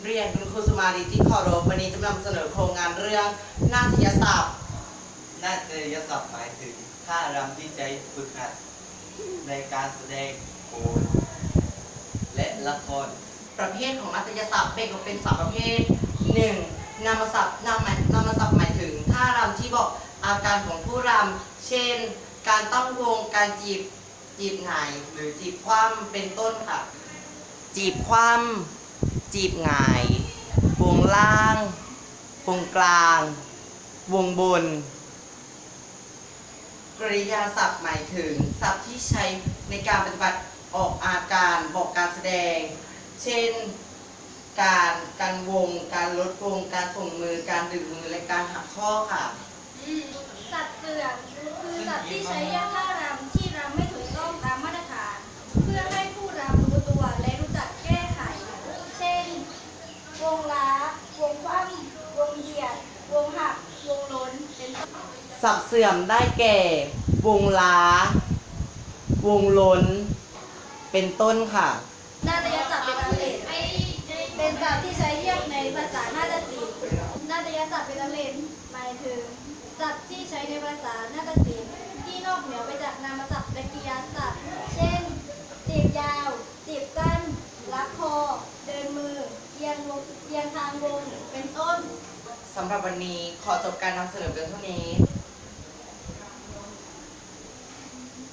ຮຽນຄຸນຄູສຸມາລີທີ່ເຄົາລົບ, ວັນນີ້ຈະນຳສະເໜີໂຄງງານເລື່ອງນາດຕະຍະສັບ. ນາດຕະຍະສັບໝາຍເຖິງທ່າລຳທີ່ໃຊ້ຝຶກຫັດໃນການສະແດງໂຂນ ແລະ ລະຄອນ. ປະເພດຂອງນາດຕະຍະສັບແບ່ງອອກເປັນສາມປະເພດ. ໜຶ່ງ ນາມະສັບ, ນາມະ, ນາມະສັບໝາຍເຖິງທ່າລຳທີ່ບອກອາການຂອງຜູ້ລຳ ເຊັ່ນ ການຕັ້ງວົງ, ການຈີບ, ຈີບຫງາຍ ຫຼື ຈີບຄວ່ຳ ເປັນຕົ້ນຄ່ະ. ຈີບຄວ່ຳ, ຈີບຫງາຍ, ວົງລ່າງ, ວົງກາງ, ວົງບົນ. ກະລິຍາສັບໝາຍເຖິງສັບທີ່ໃຊ້ໃນການປະຕິບັດອອກອາການບອກການສະແດງ ເຊັ່ນ ການກັນວົງ, ການຫຼຸດວົງ, ການສົ່ງມື, ການດຶງມື ແລະ ການຫັກຂໍ້ຄ່ະ. ສັບເສື່ອມ ຄືສັບທີ່ໃຊ້ຮຽກທ່າລຳທີ່ລຳໄມ່ຖືກຕ້ອງຕາມມາດຕະຖານ ເພື່ອໃຫ້ຜູ້ລຳຮູ້ຕົວ ແລະ ຮູ້ຈັກແກ້ໄຂ ເຊັ່ນ ວົງລາ, ວົງຄວ່ຳ, ວົງຢຽດ, ວົງຫັກ, ວົງຫຼົ່ນ ເປັນຕົ້ນ. ສັບເສື່ອມໄດ້ແກ່ ວົງລາ, ວົງຫຼົ່ນ ເປັນຕົ້ນຄ່ະ. ນາດຕະຍະສັບເປັນອັງເລັດ ເປັນສັບທີ່ໃຊ້ຮຽກໃນພາສານາດຕະສິນ. ນາດຕະຍະສັບເປັນອັງເລັດ ໝາຍເຖິງສັບທີ່ໃຊ້ໃນພາສານາດຕະສິນ ທີ່ນອກເໜືອໄປຈາກນາມະສັບ ແລະ ກະລິຍາສັບ ເຊັ່ນ ຈີບຍາວ, ຈີບສັ້ນ, ລັກຄໍ, ເດີນມື, ປ່ຽນວົງ, ປ່ຽນທາງວົງ ເປັນຕົ້ນ. ສຳລັບວັນນີ້ ຂໍຈົບການນຳສະເໜີພຽງເທົ່ານີ້.